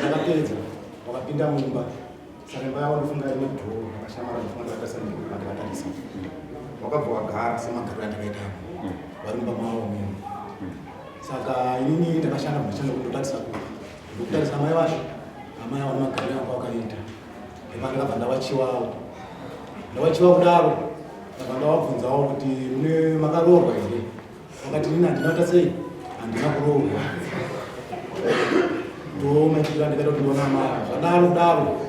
Ndakapedza wakapinda mumba saka imba yavo ndofunga ine dhoo rakashamara ndofunga ndakatarisa ndakatarisa wakabva wagara semagariro andakaita apo vari mumba mavo mimo saka inini ndakashanda ndashanda kundotarisa ku ndokutarisa amai vacho amai avo nemagariro anga wakaita ipa ndakabva ndavachiwawo ndavachiwa kudaro ndabva ndavabvunzawo kuti mune makaroorwa here Wakati nini handina kuita sei? Handina kuroorwa. Ndomaitikira ndikaita kuti ndiona amai ava. Zvadaro kudaro.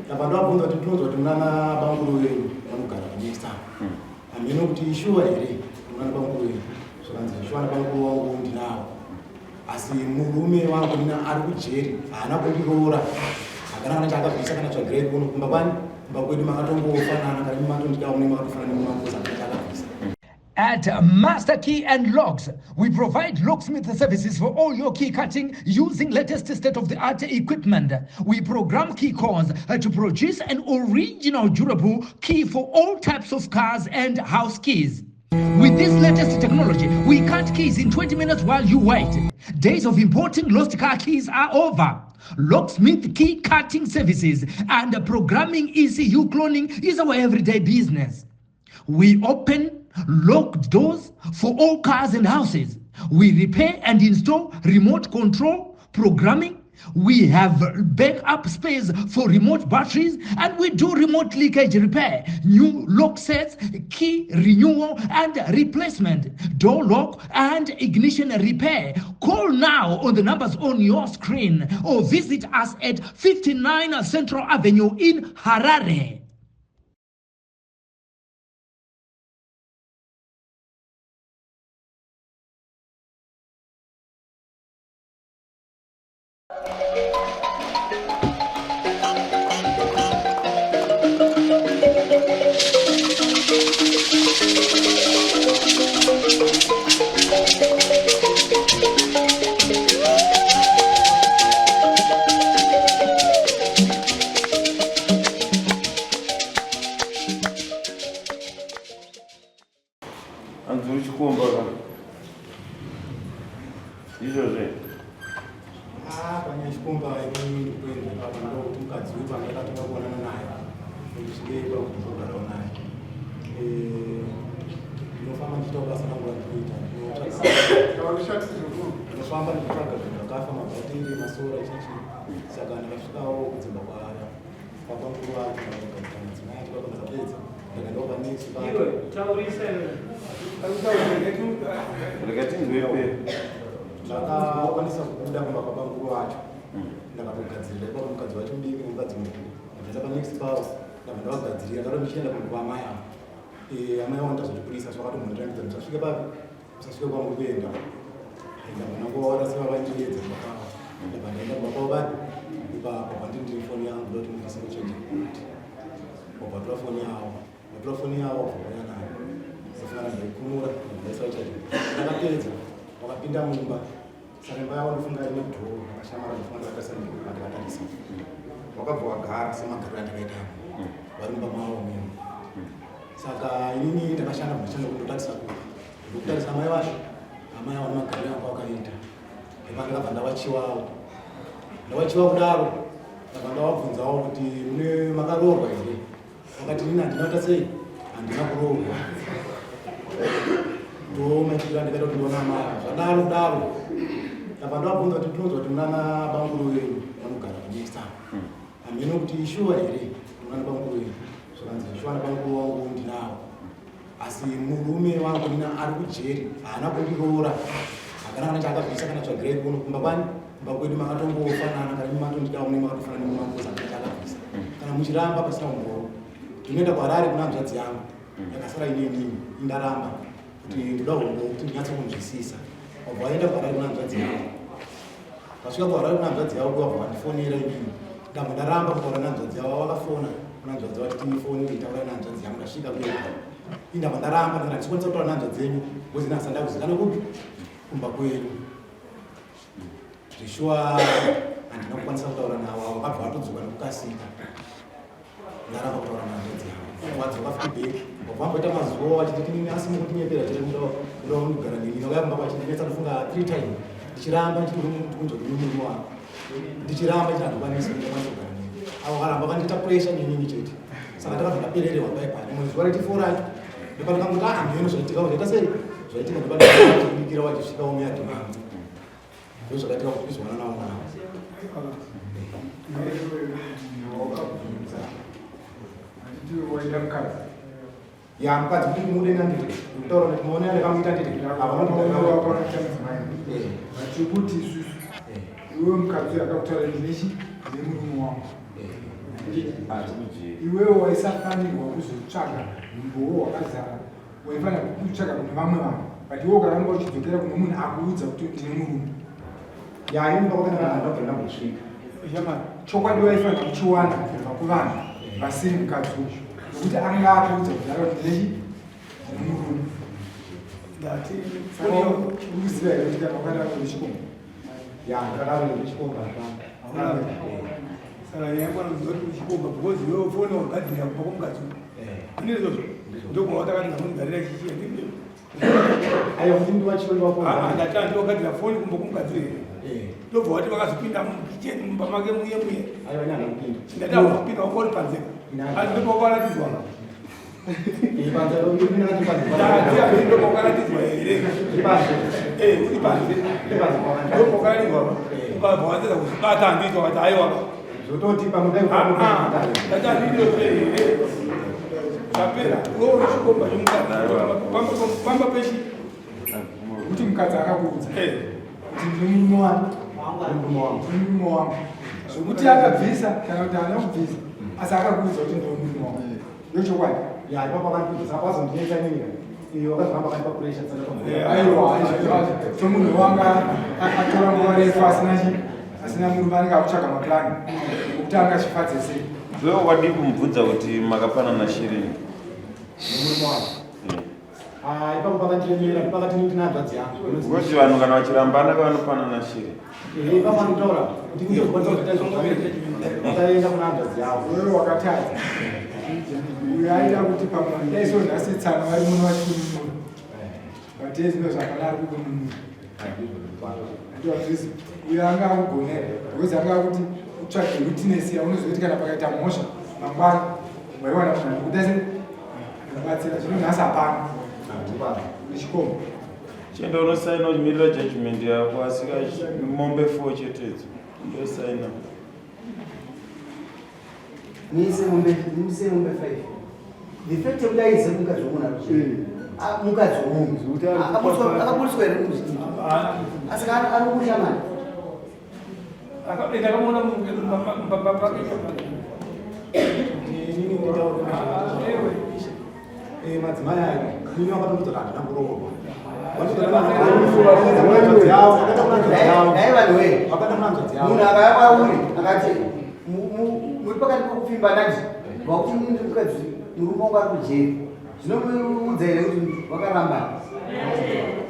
Ndabva ndavabvunza kuti ndinonzwa kuti munana bamukuru venyu vanogara kunext town. Hameno kuti ishuwa here munana bamukuru venyu. Zvakanzi ishuwa na bamukuru wangu ndinawo. Asi murume wangu nina ari kujeri haana kundiroora. Hakana kana chaakabvisa kana tsvagirai kuno kumba kwani kumba kwedu makatongofanana kana imi matondidawo mune makatofanana nemumakosa hakana chaakabvisa. At Master Key and Locks, we provide locksmith services for all your key cutting using latest state-of-the-art equipment. We program key cores to produce an original durable key for all types of cars and house keys. With this latest technology, we cut keys in 20 minutes while you wait. Days of importing lost car keys are over. Locksmith key cutting services and programming ECU cloning is our everyday business. We open locked doors for all cars and houses. We repair and install remote control programming. We have backup space for remote batteries and we do remote leakage repair, new lock sets, key renewal and replacement, door lock and ignition repair. Call now on the numbers on your screen or visit us at 59 Central Avenue in Harare. Hanzi uri chikomba ka? Ndizvozve. Ah, panyaya chikomba ini ndikuenda papa ndokuti mukadzi wepa ndakatanga kuonana naye ndichinge pakuti ndogarawo naye eh, ndinofamba ndichiita basa rangu randinoita ndinofamba ndichitsvaga zvinhu zvakafa mabhatiri masora chichi saka ndakasvikawo kudzimba kwaaya baba mukuru vacho ndakagadzira madzimai acho baba ndakapedza ndakaendawo panext pacho Rega tinzwe pe. Ndakakwanisa kubuda kumba kwababa mukuru vacho ndakatogadzirira ipapo mukadzi wacho mudiki nemukadzi mukuru ndabvisa panext pavo ndabva ndavagadzirira ndakati ndichienda kumba kwaamai avo eh, amai avo ndazotipurisa so vakatombondirambidza kuti musasvike papi musasvike kwamuri kuenda ndabva ndangovaona sevavandiedza kumba kwavo ndabva ndaenda kumba kwavo bani ipapo pandindiri foni yangu ndoti mukasike kuchenja kuti wabva tora foni yavo vatora foni yavo wabva vauya nayo ndofana ndaikumura ndaisa kuchaji ndakapedza wakapinda mumba saka imba yavo ndofunga ine dhoo rakashamara ndofunga ndakatarisa ndakatarisa wakabva wagara semagariro andakaita apo vari mumba mavo mimo saka inini ndakashanda ndashanda kundotarisa ku ndokutarisa amai vacho amai avo nemagariro anga wakaita ipa ndakabva ndavachiwawo ndavachiwa kudaro ndabva ndavabvunzawo kuti mune makaroorwa here Wakati nini handina kuita sei? Handina kuroorwa. Ndomaitikira ndikaita kuti ndiona amai ava. Zvadaro kudaro. Ndabva ndavabvunza kuti ndinonzwa kuti munana bamukuru venyu vanogara kunext town. Hameno kuti ishuwa here munana bamukuru venyu. Zvakanzi ishuwa nabamukuru wangu ndinawo. Asi murume wangu nina ari kujeri haana kundiroora. Hakana kana chaakabvisa kana tsvagirai kuno kumba kwani kumba kwedu makatongofanana kana imi matondidawo mune makatofanana nemumakosa hakana chaakabvisa. Kana muchiramba pasina umbowo ndinoenda kuHarare kuna hanzvadzi yangu yakasara ine inini indaramba kuti ndoda umbowo kuti ndinyatse kunzwisisa. Wabva waenda kuHarare kuna hanzvadzi yangu. Vasvika kuHarare kuna hanzvadzi yavo vabva vandifonera inini. Ndabva ndaramba kutaura nehanzvadzi yavo vakafona kuna hanzvadzi vati tifonere taura nehanzvadzi yangu ndasvika kuya. Ini ndabva ndaramba ndikati handikwanisa kutaura nehanzvadzi yenyu because ini handisati ndakuzikana kupi kumba kwenyu. Zveshuwa handina kukwanisa kutaura navo avo vakabva vatodzoka nekukasika. Ndaramba kutaura nehanzvadzi yangu. Wadzoka futi back. Wabva wamboita mazuva vachiti tinini asi mukutinyepera chete muda kugara neni. Vakauya kumba kwachindinetsa ndofunga 3 times. Ndichiramba ndichiti kunzwa kuti murume wako. Ndichiramba chiti handikwanisi, ndikwanisa kugara newe. Avo vakaramba vandiita pressure nenini chete. Saka ndakabva ndaperererwa pai pai. Rimwe zuva rechi4 racho ndopandakangoti ah, ndiyeno zvaitika, zvaita sei zvaitika, ndopandakabikira vachisvika muyadhi mangu. Ndo zvakaitika kuti ndizowana navo mwana. Waida mukadzi? Ya, mukadzi kuti mude nanditi kutaura kuti muone ndakamuita nditi. Havanoita mudzimai vachikuti isusu iwewe mukadzi uyu akakutaura ndinechi nemurume wangu. Iwewe waisafanirwa kuzotsvaga umbowo hwakazara, waifanira kutsvaga kune vamwe vanhu, but iwe ukaramba uchidzokera kune munhu akuudza kuti ndine murume. Ya, ini pakakana ndabva ndambosvika. Shamari, chokwadi waifanira kuchiwana kubva kuvanhu vasiri mukadzi uyu, nekuti anga akuudza kudhara kuti ndinechi ndine murume. Ndati Saka uri kuziva here kuti kana wakadaro uchikomba? Ya, ndakadaro ndichikomba. Saka nyaya yakwana kuzoti uchikomba because iwewe foni wagadzira kubva kumukadzi uyu. Ine izvozvo ndokubva watakati ngamunigarira chichi. Aiwa, kuti ndiwachori wako. Ndati handiwagadzira foni kumba kumukadzi here? Ndobva wati vakazopinda mukicheni mumba make muye muye. Aiwa, ini handina kupinda. Ndati hauzopinda, wanga uri panze. Asi ndopawakaratidzwa. Panze ndopinda kati panze. Ndati hazvi ndopawakaratidzwa here? Panze. Uri panze. Panze. Ndopawakaratidzwa, ukabva watedza kuzvibata, handiti wakati aiwa. Zvototi pamwe dai. Ndati handindozve here? Zvapera, iwe uri chikomba chomukadzi pamba pechi. Kuti mukadzi akakuudza kuti ndine murume wangu. Murume wangu. Ndine murume wangu, zvokuti akabvisa kana kuti haana kubvisa, asi akakuudza kuti ndine murume wangu, ndochokwadi. Ya, ipapo akandibvisa, saka wazondinetsa inini. Iyo wakazoramba akandipa pressure. Aiwa, somunhu wanga atora nguva refu asina chi asina murume, anenge akutsvaga maplani okuti angazvifadze sei. Iwewe wadii kumubvunza kuti makapanana shirini? Nemurume wangu? Ah, ipapo pakandiremera, pakati ndine hanzvadzi yangu. Because vanhu kana vachirambana vanopanana shiri. Eh, ipapo anotaura kuti kutozokwanisa kuita izvozvo, vakaenda kuna hanzvadzi yavo. Wewe wakatadza. Uyo aida kuti pamwe dai so nhasi tsano vari muno vachikununura, but ezvino zvakana ari kukununura, andiwazvisi. Uyo anga akugonera because anga akuti utsvage witness yaunozoti kana pakaita mhosva mangwana waiwana munhu anokuda se kubatsira. Zvino nhasi hapana nechikomba. Chienda unosaina uchimirira judgment yako, asi mombe 4 chetedzo ndosaina. Niise mombe, niise mombe 5. The fact yekuti aize mukadzi womunhu ari mukadzi womunhu akaburiswa here muzviti? Asi kana ari kurya mari. Ndakamuona mumba pake. Inini nditaure, madzimai aya inini vakatomuudza kuti handina kuroorwa. Dai vanhu wee Vakaenda kuna hanzvadzi yavo. Munhu akauya kwauri akati muri pakati pekupfimba ndati wakuti mukadzi murume wangu ari kujeri, zvinomuudza here kuti wakarambana?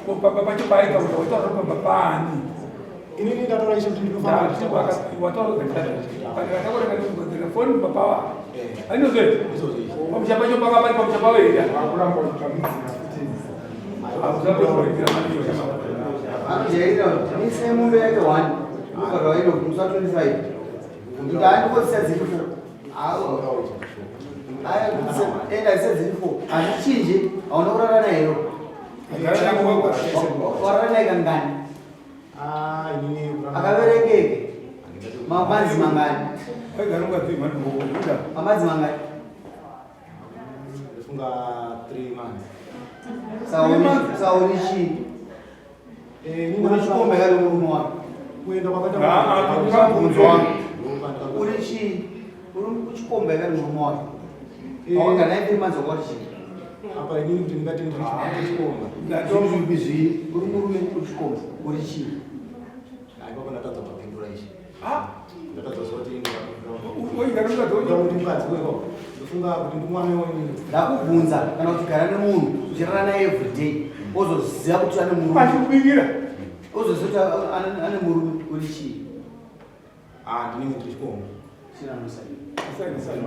Pamba pacho paita kuti wataura pamba pani? Inini ndatora ishe kuti ndinofanira kuita basa. Wataura foni papawa ainozve pamusha pacho panga pari pamusha pavo here? Akuramba uchitsvamudzira futi. Anojairira mise mombe yake 1, unobhadhara ino musi wa 25, ndikandikosisa dziri 4, enda zise dziri 4, hazvichinje. Hauna kurara nayo, warara naye kangani? Ah, inini Akaverekeke mamanzi mangani? Mamanzi mangani? Ndofunga 3 months. Sauri chii? Uri chikomba yari murume wake. Kuenda kwakaita Mubvunzo wangu, uri chii? Uri kuchikomba yakari murume wake, wakagara naye 3 months, wakati chii? Apa inini kuti ndingati ndiri chikomba? Zvinhu zvipi zvii? Uri murume, uri chikomba, uri chii? Ipapo ndatadza kupindura ichi, ndatadza zoti kuti mukadzi wepo, ndofunga kuti ndimwanewo inini. Ndakubvunza, kana uchigara nemunhu uchirara naye everyday, ozoziva kuti ane murume, Achikubikira. Ozoziva kuti ane murume, uri chii? Ah, ndinenge ndiri chikomba. Chinanosai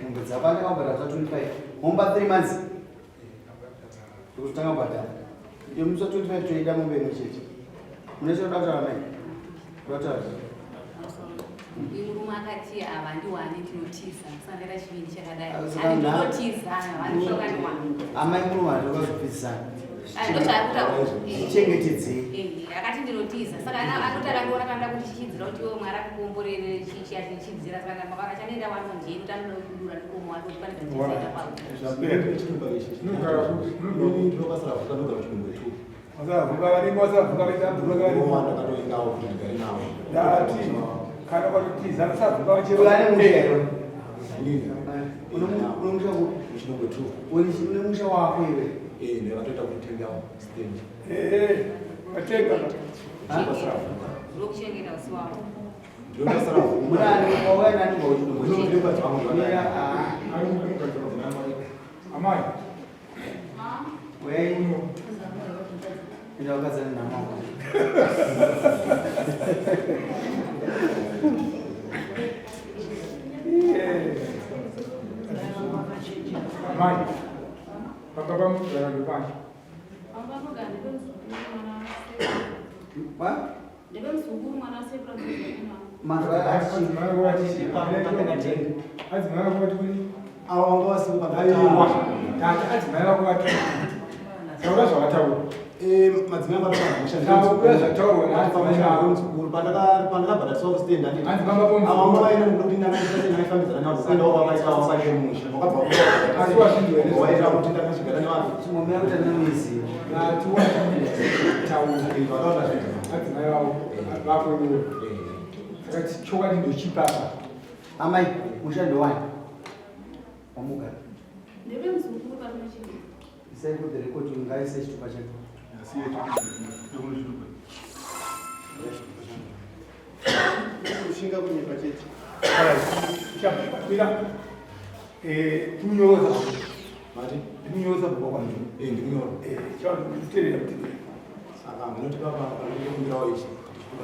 mombe dzako andakabhadhara za 25 momba 3 months, ndokuzotanga kubhadhara iyo musi wa 25. Toida mombe imwe chete. Mune chinoda kutaura mai? Kuda kutaura? Akati havandiwani, ndinotiza, saka chivindi chakadai. Ah, saka Ndinotiza, havandishokandiwani. Amai munowana vakazopedzisana. Ndozvaakutaura. Zvichengetedzei. Akati ndinotiza, saka anoti akandiona kanda kuti chichidzira kuti iwe Mwari akukomborere, chichiachichidzira, saka mavaka chanenda wano ndiye kuti anoda kudura ndikomo wake kuti pane zvatisaita pavo. Unogara kupi? Ndinobasa ndogara kuchidumbu tu. Vasavhuka varimo, vasavhuka vaita bhuroka varimo. Ndakatoendawo kuti ndigare navo. Ndati kana ukatotiza vasavhuka Uyo ane musha vachero. here? Inini. Une musha kupi? Kuchidumbu tu. Une musha wako iwe? Eh, ndakatoita kutengawo stand. Ehe, vatenga. Ndokuchengeta usi wavo. Ndinobasa ravuka. Munani wauya nani ngauchidumbu? Ndinobasa ravuka. Mira, ah. Amai, Uyai uno. Enda wakazana namako. amai, baba vamugara ndepani? Wa? Ndevemuzukuru mwana wasekuru. Manzwa achi. Adzimai vako vati adzimai vako vati kudii? Avo vanga vasipo. Aiwa, tati adzimai vako vati taura zvavataura. Madzimai vanomusha. Taura zvataurwa naadzimai vako. Muzukuru pandakabhadhariswa kustand. Hanzi baba pomuzukuru. Avo vanga vaina nekuti ndakaifambidzana navo kuendawo vakaita vakaita musha wakabva. Asi wazvinzwa here? Waita kuti ndakachigara nevanhu. Chingomira kuti anoiziva. Vati wazvinzwa taura. Vakaona zvinhu. Adzimai vavo vako iwewe. Saka chokwadi ndochipapa. Amai, musha ndowani? Wamugara. Ndevemuzukuru parinochengeta. Isai for the record ungaise chitupa chako. Kushinga kunyepa chete. Mira, tinyoza. Mati? Tinyoza baba kwangu. Eh, ndikunyora. Chakuterera kuterera. Saka munoti papa panokumbirawo ichi.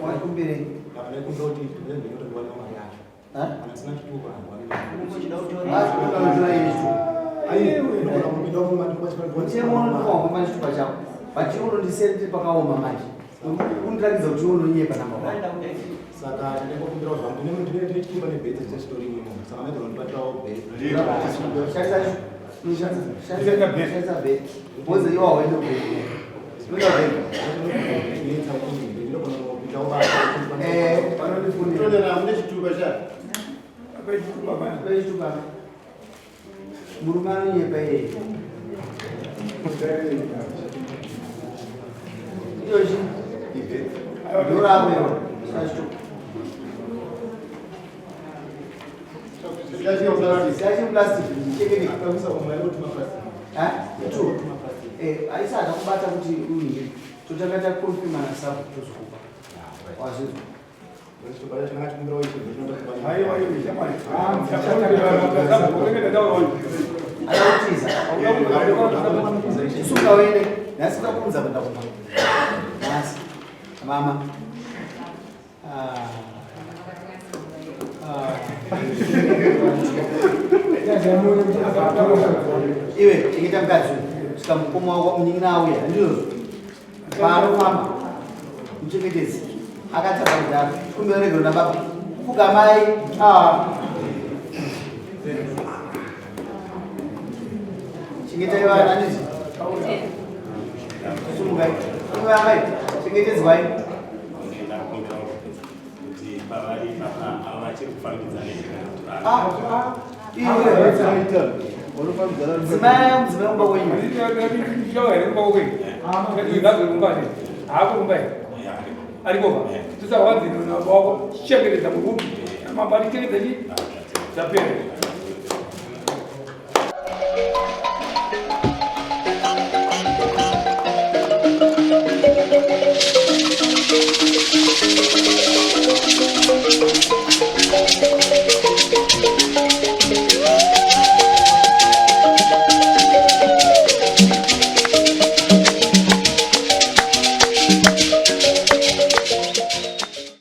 Wakumbirei? Ndakakumbira kuti ndinoda kuwana mari yacho. Ha? Kana sina chitupa handwani. Asi unotora ini chitupa. Ayi, ndinogona kupinda mumba ndinokwanisa. Mutemo unotowa kwamba chitupa chako. But iwe unondisiya ndiri pakaoma manje. Undiratidza kuti iwe unonyepa namba one. Saka ndingokumbirawo zvangu. Ndine chitupa nebhedzi chitori imomo. Saka maigona kundibatirawo bhedzi. Shandisa shandisa bhedzi. Because iwe hauende kubhedzi. Unoenda kubhedzi. Ndinogona kupindawo basa. Eh, vanondifunira. Mune chitupa cha Ape chitupa. Murume anonyepa iyeye. Iyochi. Ndorako iwe. Shandisa chitupa. Siachi plastic. Chekene. Ha? Itu. Aisa akakubata kuti uinge. Totanga takonfirma na sabu tozokupa. Wazvizwa. Aiwa, iwe shamwari. Akakutiza. Suka uende. Nhasi takuunza kuenda kumba. Nhasi. Mama. Ah. Ah. Iwe chengeta mukadzi uyu. Svika mukoma wako munin'ina auya. Handizvozvo. Paanofamba. Muchengetedzi. Akatadza kudhara. Kumbira regero nababa. Fugamai. Ah. Chengetai vana handiti? Sumukai. Sumukai amai. Chengetedzwai. Ndakumbira kuti pavari papa ava vachiri kufambidzana here kana kuti Ah. Iwe. Dzimai mudzimai kumba kwenyu. Arikova tisawanzi wako chengetedza murume mambo atichengetedza chi zvapera.